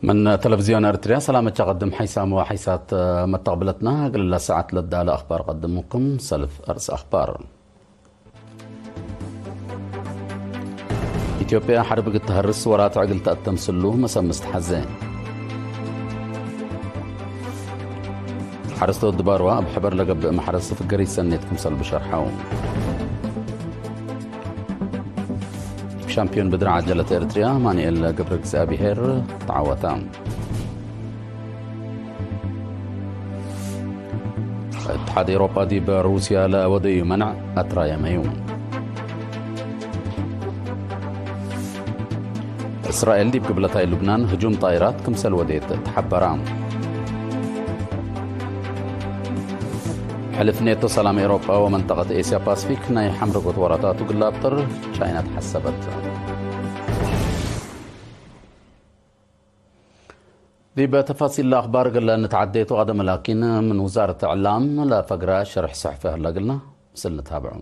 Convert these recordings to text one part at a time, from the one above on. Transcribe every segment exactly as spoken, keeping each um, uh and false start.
ምን ተለቪዝዮን ኤርትርያ ሰላመ ቸቀድም ሓይሳም ወሓይሳት መተቅብለትና፣ እግል ለሰዓት ለዳለ አኽባር ቀድሙኩም። ሰልፍ አርእስ አኽባር። ኢትዮጵያ ሐርብ እግል ተሀርስ ወራትዕ እግል ተአተምስሉ መሰምስ ተሐዜ። ሐረስቶት ድባርዋ እብ ሕበር ለገብእ መሐረስ ፍገሪት ሰኔት ክምሰል ብሸርሐው። ሻምፒዮን ብድር ዓጀለት ኤርትርያ ማኑኤል ገብረእግዚኣብሄር ተዓወተ። እትሓድ ኤውሮጳ ዲብ ሩስያ ለወደዩ መንዕ አትራየመዩ። እስራኤል ዲብ ቅብለታይ ሉብናን ህጁም ጣይራት ክምሰል ወዴት ተሐበራ። ሕልፍ ኔቶ ሰላም ኤውሮጳ ወመንጠቀት ኤስያ ፓስፊክ ናይ ሐምረጎት ወራታቱ እግል ለአብጥር ቻይና ተሐሰበት። ዲብ ተፋሲል ለአኽባር እግል ንትዓዴ ቱ ቀደመ ላኪን፣ ምን ውዛረት እዕላም ለፈግረ ሸርሕ ሰሕፊ ሀለ እግልና ምስል ንታብዑ።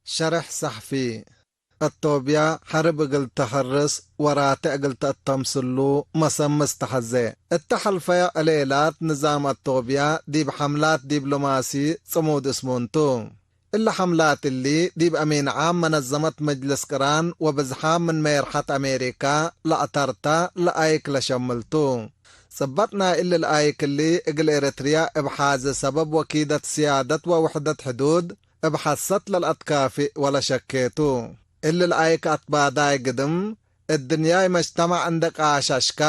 ሸርሕ ሰሕፊ። አቶብያ ሐርብ እግል ተሀርስ ወራትዕ እግል ተአተምስሉ መሰምስ ተሐዜ። እተ ሐልፈየ ዕሌላት ንዛም አቶብያ ዲብ ሐምላት ዲብሎማሲ ጽሙድ እስሙን ቱ። እሊ ሐምላት እሊ፣ ዲብ አሚን ዓም መነዘመት መጅልስ ቅራን ወብዝሓም ምን ሜርሐት አሜሪካ ለአተርተ ለአይክ ለሸምል ቱ። ጽበጥ ናይ እሊ ለአይክ እሊ፣ እግል ኤረትርያ እብ ሓዘ ሰበብ ወኪደት ስያደት ወውሕደት ሕዱድ እብ ሐሰት ለልአትካፊእ ወለሸኬ ቱ። እሊ ለአይክ አትባዳይ ግድም፣ እድንያይ መጅተማዕ እንዴ ቃሻሽካ፣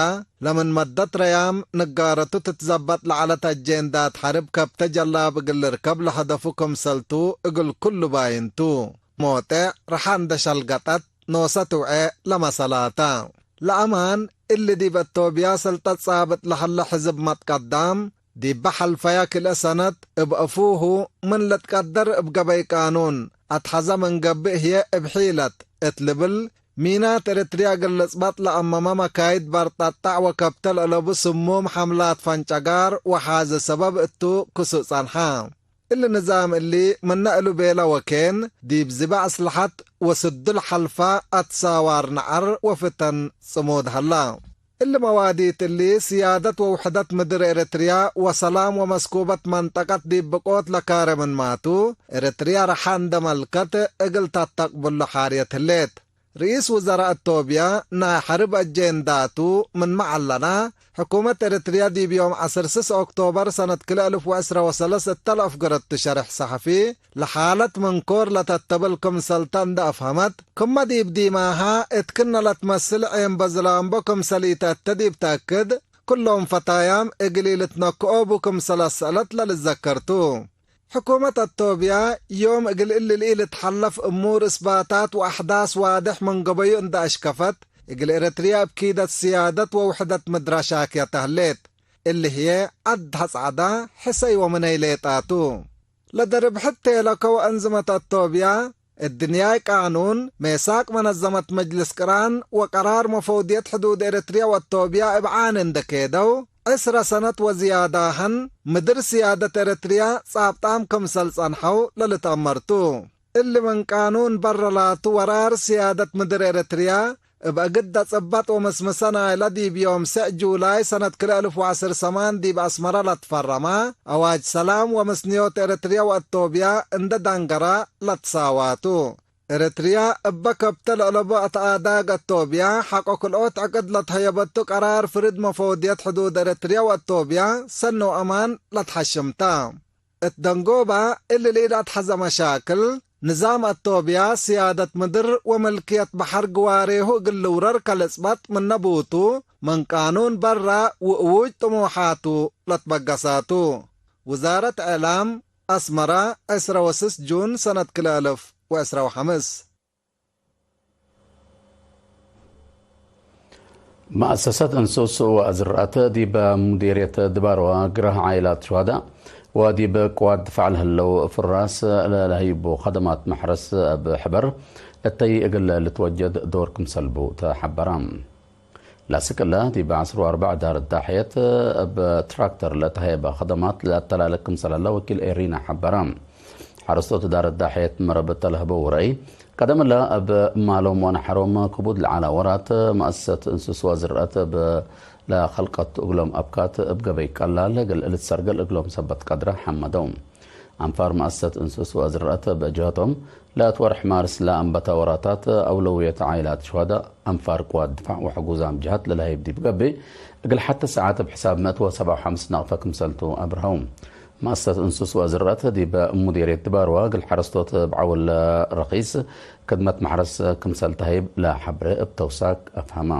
ለምን መደት ረያም ንጋረቱ ትትዘበጥ ለዐለት አጄንዳት ሐርብ ከብተ ጀላብ እግል ልርከብ ለሀደፉ ክምሰል ቱ እግል ኩሉ ባይን ቱ። ሞጤዕ ረሓ እንዴ ሸልገጠት ኖሰ ትውዔ ለመሰላታ። ለአማን እሊ ዲብ አቶብያ ሰልጠት ጻብጥ ለሀለ ሕዝብ መትቀዳም፣ ዲበ ሐልፈያ ክልኤ ሰነት እብ አፉሁ ምን ልትቀደር እብ ገበይ ቃኑን አትሐዘ ምን ገብእ ህዬ እብ ሒለት እት ልብል፣ ሚናት ኤረትርያ እግል ልጽበጥ ለአመመ መካይድ በርጠጣዕ ወከብተ ለአለቡ ስሙም ሐምላት ፈንጨጋር ወሓዘ ሰበብ እቱ ክሱእ ጸንሐ። እሊ ንዛም እሊ ምነ እሉ ቤለ ወኬን፣ ዲብ ዝበ አስለሐት ወስዱል ሐልፋ አትሳዋር ነዐር ወፍተን ጽሙድ ሀላ። እሊ መዋዲት እሊ፣ ስያደት ወውሕደት ምድር ኤረትርያ ወሰላም ወመስኩበት መንጠቀት ዲብ ብቆት ለካረ ምንማቱ፣ ኤረትርያ ረሓ እንደ መልከት እግል ተተቅብሎ ሓርየት ህሌት። ርኢስ ውዘራእ ቶብያ ናይ ሐርብ አጄንዳቱ ምንመ ዐለና፣ ሕኩመት ኤረትርያ ዲብ ዮም ዐስር ስስ ኦክቶበር ሰነት ክልኤ እልፍ ወዕስረ ወሰለስ እተ ለአፍገረቱ ሸርሕ ሰሐፊ፣ ለሓለት መንኮር ለተተብል ክምሰልተ እንደ አፍሀመት፣ ክመ ዲብ ዲማሃ እት ክነ ለትመስል ዔን በዝላምቦ ክምሰል ኢተአተ ዲብ ተአክድ፣ ክሎም ፈታያም እግል ኢልትነክኦ ቡ ክምሰል አሰአለት ለልዘከር ቱ። ሕኩመት አቶብያ ዮም እግል እሊ ለኢልትሐለፍ እሙር እስባታት ወአሕዳስ ዋድሕ ምን ገበዩ እንደ አሽከፈት፣ እግል ኤረትርያ እብ ኪደት ስያደት ወውሕደት ምድራ ሻክየተ ህሌት። እሊ ህዬ ዐድ ሐጽዐዳ፣ ሕሰይ ወምነይ ሌጣ ቱ። ለደርብ ሕቴ ለከወ አንዝመት አቶብያ፣ እድንያይ ቃኑን፣ ሜሳቅ መነዘመት መጅልስ ቅራን ወቀራር መፈውድየት ሕዱድ ኤረትርያ ወአቶብያ እብ ዓን እንደ ኬደው፣ ዕስረ ሰነት ወዝያዳሀን ምድር ስያደት ኤረትርያ ጻብጣም ክምሰል ጸንሐው ለልትአመር ቱ። እሊ ምን ቃኑን በረ ላቱ ወራር ስያደት ምድር ኤረትርያ፣ እብ አግደ ጽበጥ ወመስምሰ ናይለ ዲብ ዮም ሰዕ ጁላይ ሰነት ክልኤ እልፍ ወዐስር ሰማን ዲብ አስመረ ለትፈረመ አዋጅ ሰላም ወምስንዮት ኤረትርያ ወአቶብያ እንደ ዳንገራ ለትሳዋ ቱ። ኤረትርያ እበ ከብተ ለአለቡ አትአዳግ አቶብያ ሐቆ ክልኦት ዕቅድ ለትሀየበቱ ቀራር ፍርድ መፈውድየት ሕዱድ ኤረትርያ ወአቶብያ ሰኒ ወአማን ለትሐሽም ተ። እት ደንጎባ እሊ ለኢለአትሐዘ መሻክል፣ ንዛም አቶብያ ስያደት ምድር ወምልክየት በሐር ግዋሬሁ እግል ልውረር ከልጽበጥ ምነ ቡቱ፣ ምን ቃኑን በራ ውእዉጅ ጥሙሓቱ ለትበገሳቱ። ውዛረት እዕላም፣ አስመራ፣ ዕስረ ወስስ ጁን ሰነት ክልኤ እልፍ ወዕስረ ወሐምስ። መአሰሰት እንሱስ ወአዝርአት ዲብ ሙዲርየት ድባርዋ ግራህ ዓኢላት ሹሃዳእ ወዲብ ቅዋት ድፋዕ ለህለው ፍራስ ለለህይቡ ከደማት መሕረስ እብ ሕበር እተይ እግል ልትወጀድ ዶር ክምሰል ቡ ተሐበረ። ላስክ እለ፣ ዲብ ዐስር ወአርበዕ ዳር ዳሕየት እብ ትራክተር ለተሀየበ ከደማት ለአተላልክ ክምሰል ህለ ወኪል ኤሪና ሐበረ። ሐረስቶት እዳረት ዳሕየት መረብ እተ ለህበው ረአይ፣ ቀደም እለ እብ ማሎም ወነሐሮም ክቡድ ለዐለ ወራት፣ መአሰሰት እንሱስ ወዝርአት እብ ለከልቀቱ እግሎም አብካት እብ ገበይ ቀላል እግል ልትሰርገል እግሎም ሰበት ቀድረ ሐመደው። አንፋር መአሰሰት እንሱስ ወዝርአት እብ ጅሀቶም፣ ለእት ወርሕ ማርስ ለአንበተ ወራታት አውለውየት ዓኢላት ሹሀዳእ አንፋር ቅዋት ድፋዕ ወሕጉዛም ጅሀት ለለሀይብ ዲብ ገብእ፣ እግል ሐቴ ሰዓት እብ ሕሳብ ምእት ወሰብዓ ወሐምስ ነቅፈ ክምሰልቱ አብርሀው። መአሰሰት እንሱስ ወዝርአት ዲብ ሙዲርየት ድባርዋ እግል ሐረስቶት እብ ዐውል ረኪስ ክድመት መሕረስ ክምሰል ተሀይብ ለሐብሬ እብ ተውሳክ አፍሀመ።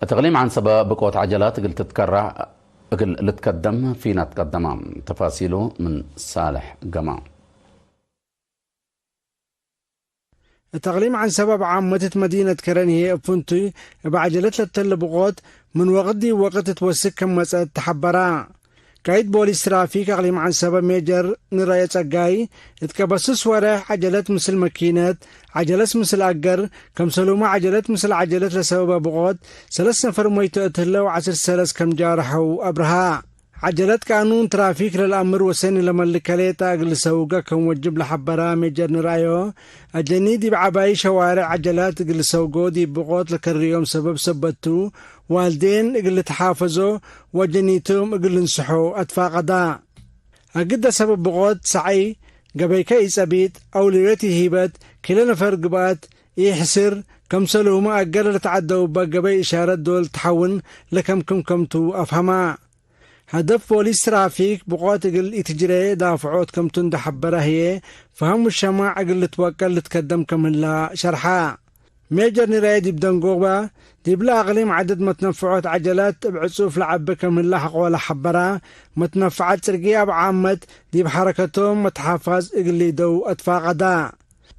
እት እቅሊም ዐንሰበ ብቆት ዐጀላት እግል ትትከራዕ እግል ልትከደም ፊናት ቀደመ። ተፋሲሉ ምን ሳልሕ ገማ። እት እቅሊም ዐንሰበ እብ ዓመት እት መዲነት ከረን ህዬ እብ ፍንቱይ እብ ዐጀለት ለተለ ብቆት ምን ወቅት ዲብ ወቅት እት ወስክ ክም መጽአት ተሐበራ። ቃይድ ቦሊስ ትራፊክ አቅሊም ዐንሰበ ሜጀር ንረየ ጸጋይ፣ እት ከበሱስ ወሬሕ ዐጀለት ምስል መኪነት፣ ዐጀለት ምስል አገር፣ ከምሰሉመ ዐጀለት ምስል ዐጀለት ለሰበበ ብቆት፣ ሰለስ ነፈር ሞይቶ እት ህለው ዐስር ሰለስ ከም ጃርሐው አብርሃ። ዐጀለት ቃኑን ትራፊክ ለልአምር ወሰኒ ለመልከ ሌጠ እግል ልሰውገ ከም ወጅብ ለሐበራ ሜጀር ንረአዮ፣ አጀኒ ዲብ ዐባይ ሸዋሬዕ ዐጀላት እግል ልሰውጎ ዲብ ብቆት ለከርዮም ሰበብ ሰበቱ፣ ዋልዴን እግል ልትሓፈዞ ወአጀኒቶም እግል ልንስሖ አትፋቀዳ። አግደ ሰበብ ብቆት ሰዐይ፣ ገበይከ ኢጸቢጥ፣ አውለውየት ኢሂበት፣ ክለ ነፈር ግብአት ኢሕስር፣ ከምሰልሁመ አገር ለልትዐደው እበ ገበይ እሻረት ዶል ተሐውን ለከምክም ከምቱ አፍሀማ። ሀደፍ ፖሊስ ትራፊክ ብቆት እግል ኢትጅሬ ዳፍዖት ከምቱ እንዴ ሐበረ ህዬ፣ ፈሀም ሙጅተማዕ እግል ልትወቀል ልትከደም ክም ህላ ሸርሐ። ሜጀር ንራየ ዲብ ደንጎበ፣ ዲብለ አቅሊም ዐደድ መትነፍዖት ዐጀላት እብ ዕጹፍ ለዐቢ ክም ህለ ሐቆለ ሐበረ፣ መትነፍዓት ጽርግየ እብ ዓመት ዲብ ሐረከቶም መትሓፋዝ እግል ሊደው አትፋቀዳ።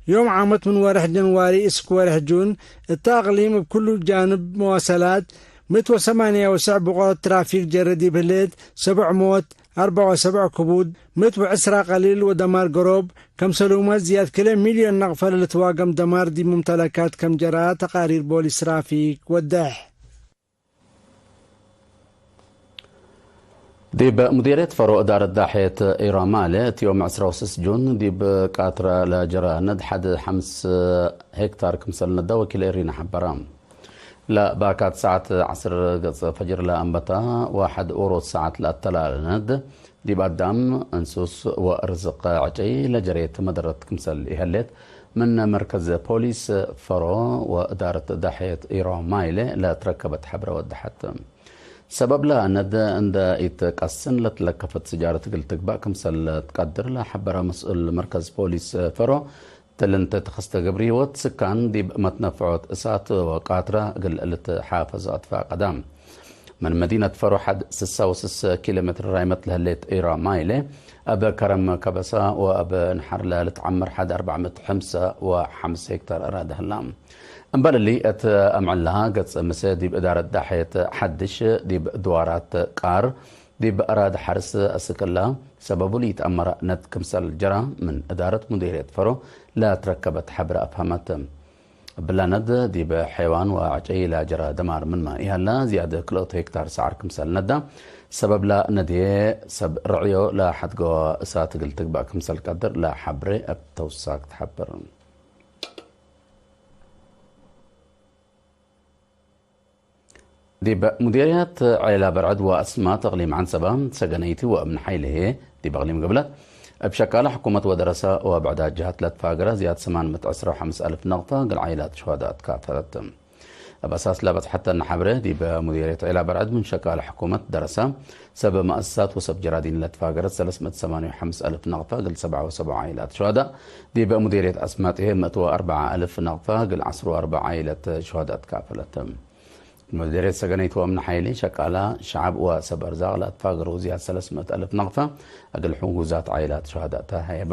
ዮም ዓመት ምን ወሬሕ ጀንዋሪ እስክ ወሬሕ ጁን፣ እተ አቅሊም እብ ኩሉ ጃንብ መዋሰላት፣ ምእት ወሰማንያ ወሰዕ ብቆት ትራፊክ ጀረ ዲብ ህሌት፣ ሰብዕ ሞት፣ አርበዕ ወሰብዕ ክቡድ፣ ምእት ወዕስራ ቀሊል ወደማር ገሮብ፣ ከምሰሉመ ዝያድ ክለ ሚልዮን ነቅፈ ለልትዋገም ደማር ዲብ ሙምተለካት ከም ጀራ ተቃሪር ቦሊስ ትራፊክ ወደሕ። ዲብ ሙዲርየት ፈሮ እዳረት ዳሕየት ኢራማለ፣ እት ዮም ዕስራ ወስስ ጁን ዲብ ቃትረ ለጀረ ነድ ሐድ ሐምስ ሄክታር ክምሰል ነዳ ወኪል ኤሪና ሐበረ። ለባካት ሰዓት ዐስር ገጽ ፈጅር ለአንበታ ወሐድ ኦሮት ሰዓት ለአተላለ ነድ፣ ዲብ አዳም፣ እንሱስ ወርዝቅ ዕጨይ ለጀሬት መደረት ክምሰል ኢሀሌት፣ ምን መርከዝ ፖሊስ ፈሮ ወእዳረት ዳሕየት ኢሮማይለ ለትረከበት ሐብረ ወደሐት። ሰበብለ ነድ እንደ ኢትቀስን ለትለከፈት ስጃረት እግል ትግባእ ክምሰል ትቀድር ለሐበረ መስኡል መርከዝ ፖሊስ ፈሮ፣ ትልንተ ተኸስተ ግብር ህይወት ስካን ዲብ መትነፍዖት እሳት ወቃትረ እግል ልትሓፈዞ አትፋቀዳ። ምን መዲነት ፈሮ ሐድ ስሳ ወስስ ኪሎ ሜትር ራይመት ለህሌት ኢራማይለ፣ እብ ከረም ከበሳ ወእብ ንሐር ለልትዐመር ሐድ አርበዕ ምእት ሐምሰ ወሐምስ ሄክታር አራዲ ህላ። እምበል እሊ፣ እት አምዕል ለሃ ገጽ ምሰ ዲብ እዳረት ዳሕየት ሐድሽ ዲብ ድዋራት ቃር፣ ዲብ አራድ ሐርስ አስክ እላ ሰበቡ ለኢተአመረ ነት ክምሰል ጀራ ምን እዳረት ሙዲርየት ፈሮ ለትረከበት ሐብረ አፍሀመት። እብላ ነት ዲብ ሐይዋን ወዐጨይ ለጀራ ደማር ምንመ ኢሀላ፣ ዝያድ ክልኦት ሄክታር ሰዐር ክምሰል ነዳ። ሰበብላ ነድዬ ሰብ ርዕዮ ለሐድገወ እሳት እግል ትግባእ ክምሰል ቀድር ለሐብሬ እብ ተውሳክ ተሐብር። ዲብ ሙዲርየት ዔላ በርዕድ ወአስማት እቅሊም ዐንሰበ፣ ሰገነይቲ ወእብን ሐይል ህዬ፣ ዲብ እቅሊም ገብለት፣ እብ ሸቃለ ሕኩመት ወደረሰ ወብዕዳት ጀሃት ለትፋገረ ዝያድ ሰማን ምእት ዕስራ ወሐምስ አልፍ ነቅፈ እግል ዓኢላት ሹሀዳእ ትካፈለት። እብ አሳስ ለበጽሐተነ ሐብሬ፣ ዲብ ሙዲርየት ዔላ በርዕድ ምን ሸቃለ ሕኩመት ደረሰ፣ ሰብ መአሰሳት ወሰብ ጀራዲን ለትፋገረት ሰለስ ምእት ሰማንየ ወሐምስ አልፍ ነቅፈ እግል ሰብዓ ወሰብዓ ዓኢላት ሹሀዳእ፣ ዲብ ሙዲርየት አስማጥ ህዬ ምእት ወአርበዓ አልፍ ነቅፈ እግል ዐስር ወአርበዕ ዓኢለት ሹሀዳእ ትካፈለት። ሙዲርየት ሰገነይት ወእምነ ሐይሊ ሸቃላ ሸዐብ ወሰብ አርዛቅ ለአትፋገሩ ዝያድ ሰለስ ምእት አልፍ ነቅፈ እግል ሕጉዛት ዓኢላት ሹሀዳእ ተሀየበ።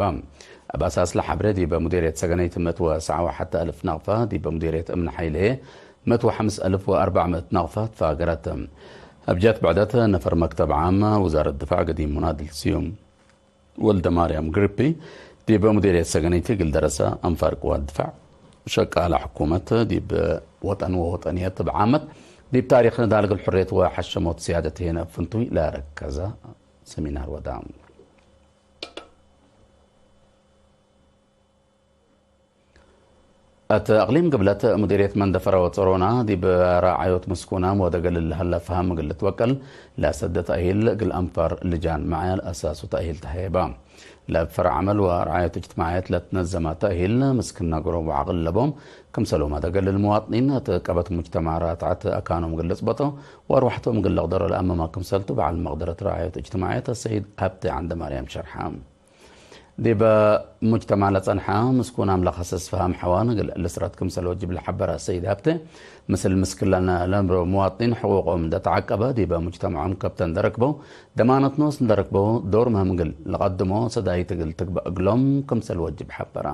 እብ አሳስ ለሐብሬ ዲበ ሙዲርየት ሰገነይት ምእት ወሰብዓ ወሐተ አልፍ ነቅፈ፣ ዲበ ሙዲርየት እምነ ሐይሊ ህዬ ምእት ወሐምስ አልፍ ወአርበዕ ምእት ነቅፈ ትፋገረት። እብ ጀት ብዕደት ነፈር መክተብ ዓም ውዛረት ድፋዕ ገዲም ሙናድል ስዩም ወልደማርያም ግሪፒ፣ ዲብ ሙዲርየት ሰገነይቲ እግል ደረሰ አንፋር ቅዋት ድፋዕ፣ ሸቃለ ሕኩመት ዲብ ወጠን ወወጠንየት እብ ዓመት ዲብ ታሪክ ንዳል እግል ሕርየት ወሐሸሞት ስያደት ህዬ ነአብ ፍንቱይ ለረከዘ ሰሚናር ወዳ። እት እቅሊም ግብለት ሙዲርየት መንደፈረ ወጸሮና ዲብ ረዓዮት ምስኩናም ወደገል ለሀለ ፈሀም እግል ልትወቀል ለሰደት ተእሂል እግል አንፈር ልጃን መዕያል አሳሱ ተእሂል ተሀየበ። ለእብ ፈርዕ ዐመል ወረዓዮት እጅትማዕየት ለትነዘመ ተእሂል ምስክነ ግሮብ ወዐቅል ለቦም ክምሰልሁመ ደገል ልሙዋጥኒን እት ቀበት ሙጅተማዕ ራትዐት አካኖም እግል ልጽበጦ ወአርወሐቶም እግል ለቅደሮ ለአመመ ክምሰልቱ በዐል መቅደረት ረዓዮት እጅትማዕየት አሰይድ ሀብቴ ዐንደማርያም ሸርሐ። ዲበ ሙጅተማዕ ለጸንሐ ምስኩናም ለከሰስ ፈሀም ሐዋን እግል ልስረት ክምሰል ወጅብ ለሐበረ ሰይድ ሀብቴ፣ ምስል ምስክል ለነ ለንብሮ ሙዋጥኒን ሕቁቆም እንደ ተዐቀበ፣ ዲበ ሙጅተማዖም ከብተ እንደ ረክበው፣ ደማነት ኖስ እንደ ረክበው፣ ዶር ምህም እግል ለቀድሞ ሰዳይት እግል ትግበእ እግሎም ክምሰል ወጅብ ሐበረ።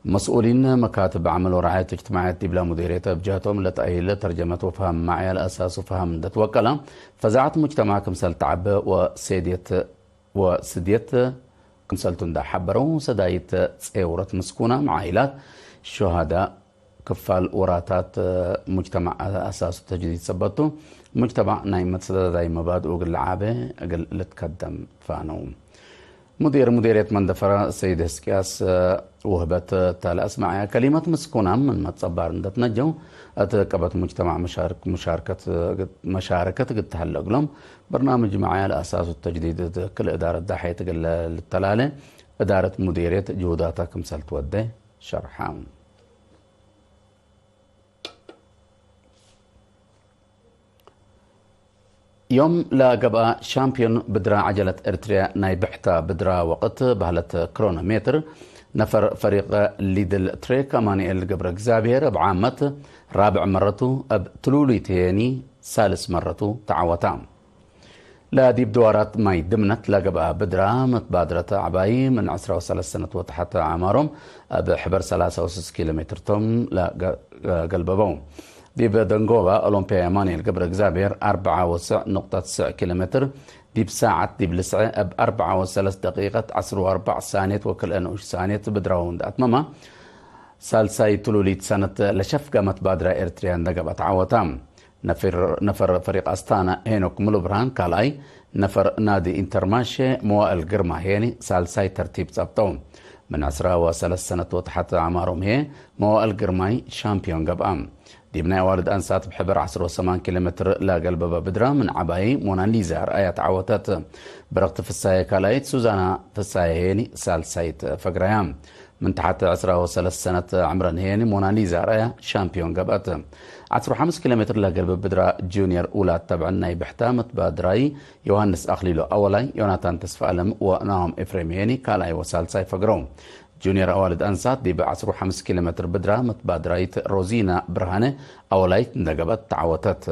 መስኡሊን መካትብ ዐመል ወረዓየት እጅትማዕየት ዲብለ ሙዲርየት እብ ጀህቶም ለተእሂል ተርጀመት ወፈሀም መዕያል አሳሱ ፈሀም እንደ ትወቀለ፣ ፈዛዐት ሙጅተማዕ ክምሰል ተዐበ ወሴድየት ወስድየት ክምሰልቱ እንደ ሐበረው፣ ሰዳይት ጼውረት ምስኩናም፣ ዓኢላት፣ ሹሃዳእ፣ ክፋል ወራታት ሙጅተማዕ አሳሱ ተጅዲድ ሰበት ቱ፣ ሙጅተማዕ ናይ መትሰዳዳይ መባድኡ እግል ለዓቤ እግል ልትከደም ፋነው። ሙዲር ሙዲርየት መንደፈረ ሰይድ ህዝቅያስ ውህበት እተ ለአስመዐየ ከሊመት፣ ምስኩናም ምን መትጸባር እንደ ትነጀው፣ እት ቀበት ሙጅተማዕ መሻርክ-፣ መሻርከት፣ መሻረከት እግል ተሀለ እግሎም፣ በርናምጅ መዕያል አሳሱ ተጅዲድ እት ክል እዳረት ዳሕየት እግል ልተላሌ፣ እዳረት ሙዲርየት ጅሁዳታ ክምሰል ትወዴ ሸርሐ። ዮም ለገብአ ሻምፕዮን ብድራ ዐጀለት ኤርትርያ ናይ ብሕታ ብድራ ወቅት በህለት ክሮኖ ሜትር፣ ነፈር ፈሪቅ ሊድል ትሬክ አማኑኤል ገብረእግዚኣብሄር እብ ዓመት ራብዕ መረቱ እብ ትሉሉይት ሄኒ ሳልስ መረቱ ተዐወታ። ለዲብ ድዋራት ማይ ድምነት ለገብአ ብድራ መትባድረት ዐባይ ምን ዕስራ ወሰለስ ሰነት ወተሐት አዕማሮም እብ ሕበር ሰላሳ ወስስ ኪሎ ሜትር ቶም ለገ-፣ ገልበበው። ዲብ ደንጎባ ኦሎምፒያ የማኑኤል ገብረ እግዚኣብሔር አርበዓ ወስዕ ንቁጠት ስዕ ኪሎ ሜትር ዲብ ሳዐት ዲብ ልስዐ እብ አርበዓ ወሰለስ ደቂቀት ዐስር ወአርበዕ ሳኔት ወክልኤ ንኡሽ ሳኔት ብድራው እንደ አትመማ፣ ሳልሳይ ትሉሊት ሰነት ለሸፍገመት ባድራ ኤርትርያ እንደ ገብአት ዐወታ። ነፊር-፣ ነፈር ፈሪቅ አስታና ሄኖክ ሙሉብርሃን ካልኣይ፣ ነፈር ናዲ ኢንተርማሼ መዋእል ግርማ ሄኒ ሳልሳይ ተርቲብ ጸብጠው። ምን ዕስራ ወሰለስ ሰነት ወተሐት አዕማሮም ህዬ መዋእል ግርማይ ሻምፒዮን ገብአ። ዲብ ናይ አዋልድ አንሳት ብሕበር ዐስር ወሰማን ኪሎ ሜትር ለገልበበ ብድራ ምን ዐባይ ሞናሊዛ አርአያ ተዐወተት። በረክት ፍሳዬ ካልኣይት፣ ሱዛና ፍሳዬ ሄኒ ሳልሳይት ፈግረያ። ምን ተሐት ዕስራ ወሰለስ ሰነት ዕምረን ሄኒ ሞናሊዛ አርአያ ሻምፒዮን ገብአት። ዐስር ወሐምስ ኪሎ ሜትር ለገልበ ብድራ ጁኒየር ውላድ ተብዕን ናይ ብሕታ መትባድራይ ዮሃንስ አክሊሉ አወላይ፣ ዮናታን ተስፋአለም ወናሆም ኤፍሬም ሄኒ ካልኣይ ወሳልሳይ ፈግረው። ጁኒየር አዋልድ አንሳት ዲብ ዐስር ወሐምስ ኪሎ ሜትር ብድራ መትባድራይት ሮዚና ብርሃነ አወላይት እንደ ገብአት ተዐወተት።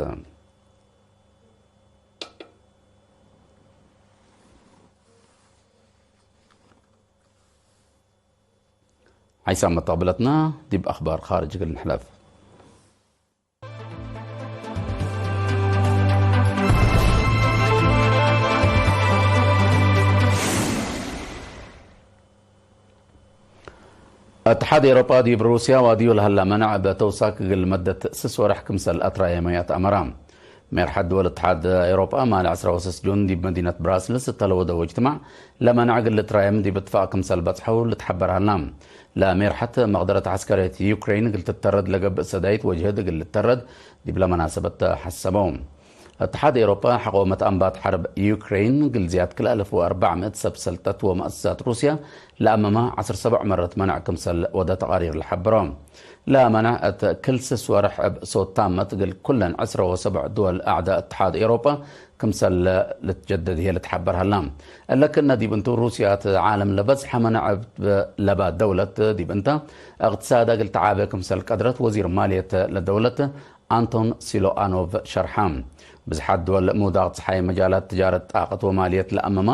ሓይሳም መተቅብለትና ዲብ አኽባር ኻርጅ እግል ንሕለፍ። እትሓድ ኤውሮጳ ዲብ ሩስያ ዋድዩ ለሀላ መነዕ እብ ተውሳክ እግል መደት ስስ ወርሕ ክምሰል አትራየ መያት አመራ። ሜርሐት ድወል እትሓድ ኤውሮጳ ማል ዐስራ ወስስ ጁን ዲብ መዲነት ብራስልስ እተ ለወደው እጅትማዕ ለመነዕ እግል ልትራየም ዲብ እትፋቅ ክምሰል በጽሐው ልትሐበር ሀላ። ለሜርሐት መቅደረት ዐስከርየት ዩክሬን እግል ትተረድ ለገብእ ሰዳይት ወጅህድ እግል ልተረድ ዲብለ መናሰበት ሐሰበው። እትሓድ ኤውሮጳ ሐቆ መትአንባት ሐርብ ዩክሬን እግል ዝያድ ክልኤ አልፍ ወአርበዕ ምእት ሰብ ሰልጠት ወመአሰሳት ሩስያ ለአመማ ዐስር ሰብዕ መረት መነዕ ክምሰል ወደ ተቃሪር ለሐብሮ። ለመነዕ እት ክል ስስ ወርሕ እብ ሶት ታመት እግል ኩለን ዐስር ወሰብዕ ድወል አዕዳ እትሓድ ኤውሮጳ ክምሰል ልትጀደድ ህዬ ልትሐበር ሀላ። እለ ክእነ ዲብ እንቱ ሩስያ እት ዓለም ለበዝሐ መነዕ እብ ለባ ደውለት ዲብ እንተ እቅትሳዳ እግል ተዓቤ ክምሰል ቀድረት ወዚር ማልየት ለደውለት አንቶን ሲሎኣኖቭ ሸርሐ። ብዝሓት ድወል ምውዳቅ ጸሓይ መጃላት ትጃረት ጣቀት ወማልየት ለአመማ፣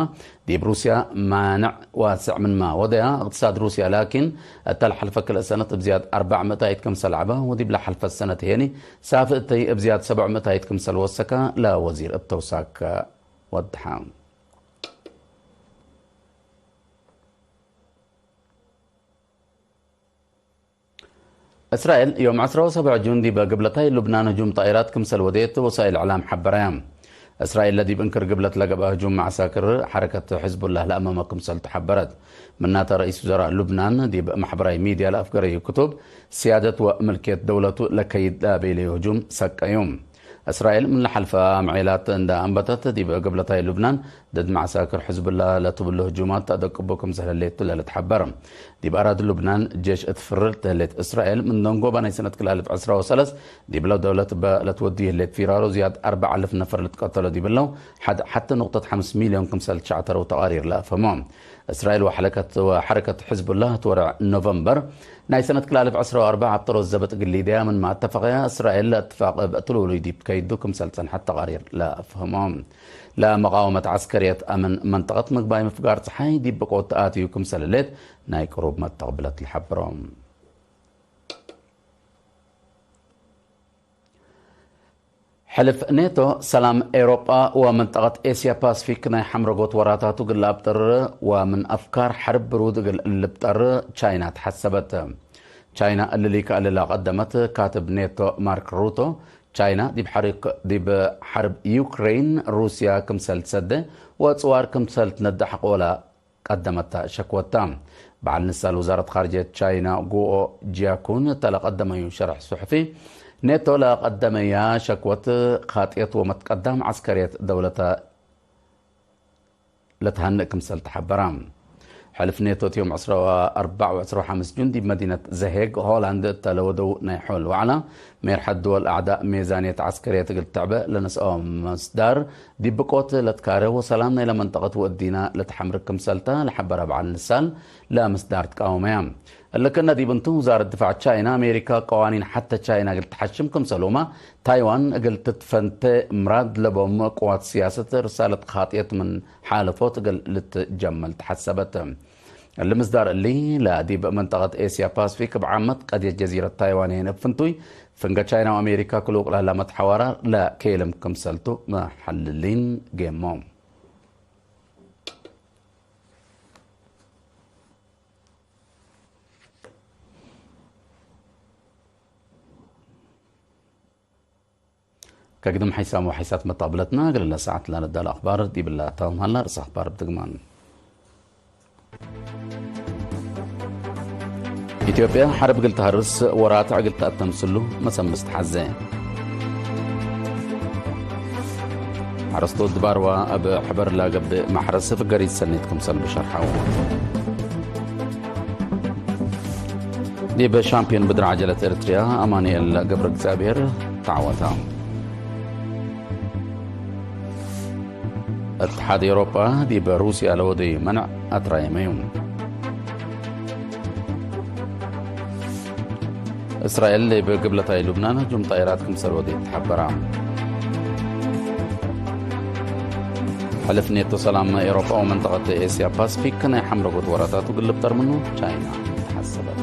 ዲብ ሩስያ ማንዕ ዋስዕ ምንመ ወደያ፣ እቅትሳድ ሩስያ ላኪን፣ እተ ለሐልፈ ክልኤ ሰነት እብ ዝያድ አርበዕ ምእታይት ክምሰል ዐበ፣ ወዲብለ ሐልፈት ሰነት ሄኒ፣ ሳፊ እተይ እብ ዝያድ ሰብዕ ምእታይት ክምሰል ወሰከ፣ ለወዚር እብ ተውሳክ ወድሐ። እስራኤል ዮም ዐስራ ወሰብዕ ጁን ዲብ ግብለታይ ሉብናን ህጁም ጣኢራት ክምሰል ወዴት ወሳኢል እዕላም ሐበረያ። እስራኤል ለዲብ እንክር ግብለት ለገብአ ህጁም መዐሳክር ሐረከት ሕዝቡላህ ለአመመ ክምሰል ተሐበረት። ምናተ ረኢስ ውዘራእ ሉብናን ዲብ መሕበራይ ሚድያ ለአፍገረዩ ክቱብ፣ ስያደት ወምልክየት ደውለቱ ለከይድ ለቤለዩ ህጁም ሰቀዩ። እስራኤል ምን ለሐልፈ አምዔላት እንደ አንበተት፣ ዲብ ግብለታይ ሉብናን ድድ መዐሳክር ሕዝብላህ ለትብሉ ህጁማት ተአደቅቡ ክምሰል ህሌቱ ለልትሐበር። ዲብ አራዲ ሉብናን ጄሽ እት ፍርር ተህሌት እስራኤል፣ ምን ደንጎባ ናይ ሰነት ክልአልፍ ዕስራ ወሰለስ ዲብለው ደውለት በ ለትወድዩ ህሌት ፊራሮ ዝያድ አርበዕ አልፍ ነፈር ልትቀተሎ ዲብለው፣ ሐድ ሐተ ኑቅጠት ሐምስ ሚልዮን ክምሰል ትሸዕተረው ተቃሪር ለአፍህሞ። እስራኤል ወሐለከት፣ ወሐረከት ሕዝቡላህ እት ወርዕ ኖቨምበር ናይ ሰነት ክልአልፍ ዕስራ ወአርበዕ አብጠሮት ዘበጥ እግል ሊደያ ምንመ አተፈቀያ፣ እስራኤል ለእትፋቅ እብ እትሉሉይ ዲብ ከይዱ ክምሰል ጸንሐት ተቃሪር ለአፍህሞ። ለመቃወመት ዐስከርየት አምን መንጠቀት ምግባይ ምፍጋር ጸሓይ ዲብ ብቆት ተአትዩ ክምሰል ህሌት ናይ ቅሩብ መተቅብለት ለሐብሮ። ሕልፍ ኔቶ፣ ሰላም ኤውሮጳ ወመንጠቀት ኤስያ ፓስፊክ ናይ ሐምረጎት ወራታቱ እግል ለአብጥር ወምን አፍካር ሐርብ ብሩድ እግል ልብጠር ቻይና ተሐሰበት። ቻይና እሊ ከእሊ ለቀደመት ካትብ ኔቶ ማርክ ሩቶ፣ ቻይና ዲብ ሐሪክ-፣ ዲብ ሐርብ ዩክሬን ሩስያ ክምሰል ትሰዴ ወጽዋር ክምሰል ትነደሕ ሐቆላ ቀደመታ ሸክወታ። በዓል ንሳል ውዛረት ካርጅየት ቻይና ጉኦ ጂያኩን እተ ለቀደመዩ ሸርሕ ጽሑፊ፣ ኔቶ ለቀደመያ ሸክወት ካጥየት ወመትቀዳም ዐስከርየት ደውለተ ለተሀንእ ክምሰል ተሐበራ። ሕልፍ ኔቶ እት ዮም ዕስራ ወአርበዕ ወዕስራ ወሐምስ ጁን ዲብ መዲነት ዘሄግ ሆላንድ እተ ለወደው ናይ ሖል ወዕላ፣ ሜርሐት ድወል አዕዳእ ሜዛንየት ዐስከርየት እግል ትዕበ ለነስአው ምስዳር፣ ዲብ ብቆት ለትካረ ወሰላም ናይለ መንጠቀት ወእዲና ለተሐምርክ ክምሰልተ ለሐበረ በዓል ንሳል፣ ለምስዳር ትቃወመያ። እሊ ክእነ ዲብ እንቱ፣ ውዛረት ድፋዕ ቻይና፣ አሜሪካ ቀዋኒን ሐተ ቻይና እግል ተሐሽም ክምሰሉመ፣ ታይዋን እግል ትትፈንተ ምራድ ለቦም ቅዋት ስያሰት ርሳለት ካጥየት ምን ሓለፎት እግል ልትጀመል ተሐሰበት። እሊ ምስዳር እሊ፣ ለዲብ መንጠቀት ኤስያ ፓስፊክ እብ ዓመት ቀድየት ጀዚረት ታይዋን የን እብ ፍንቱይ፣ ፍንገ ቻይና ወአሜሪካ ክሉቅ ለህላ መትሐዋራር ለኬልም ክምሰልቱ መሐልሊን ጌሞ። ከግድም ሐይሳም ወሐይሳት መተቅብለትና፣ እግል ለሰዓት ለነዳለ አኽባር ዲብላ ታውም ሀላ። ርእሰ አኽባር ብድግማን። ኢትዮጵያ ሐርብ እግል ተሀርስ ወራትዕ እግል ተአተምስሉ መሰምስ ተሐዜ። ሐረስቶት ድባርዋ እብ ሕበር ለገብእ መሕረስ ፍገሪት ሰኔት ክምሰል ብሸርሐው። ዲብ ሻምፒዮን ብድር ዐጀለት ኤርትርያ አማኑኤል ገብረእግዚኣብሄር ተዐወተ። እትሓድ ኤውሮጳ ዲብ ሩስያ ለወደዩ መንዕ አትራየመዩ። እስራኤል ዲብ ግብለታይ ሉብናን ህጁም ጣይራት ክምሰል ወዴት ተሐበራ። ሕልፍ ኔቶ ሰላም ኤውሮጳ ወመንጠቀት ኤስያ ፓስፊክ ናይ ሐምረጎት ወራታቱ እግል ልብጠር ምኑ ቻይና ተሐሰበት።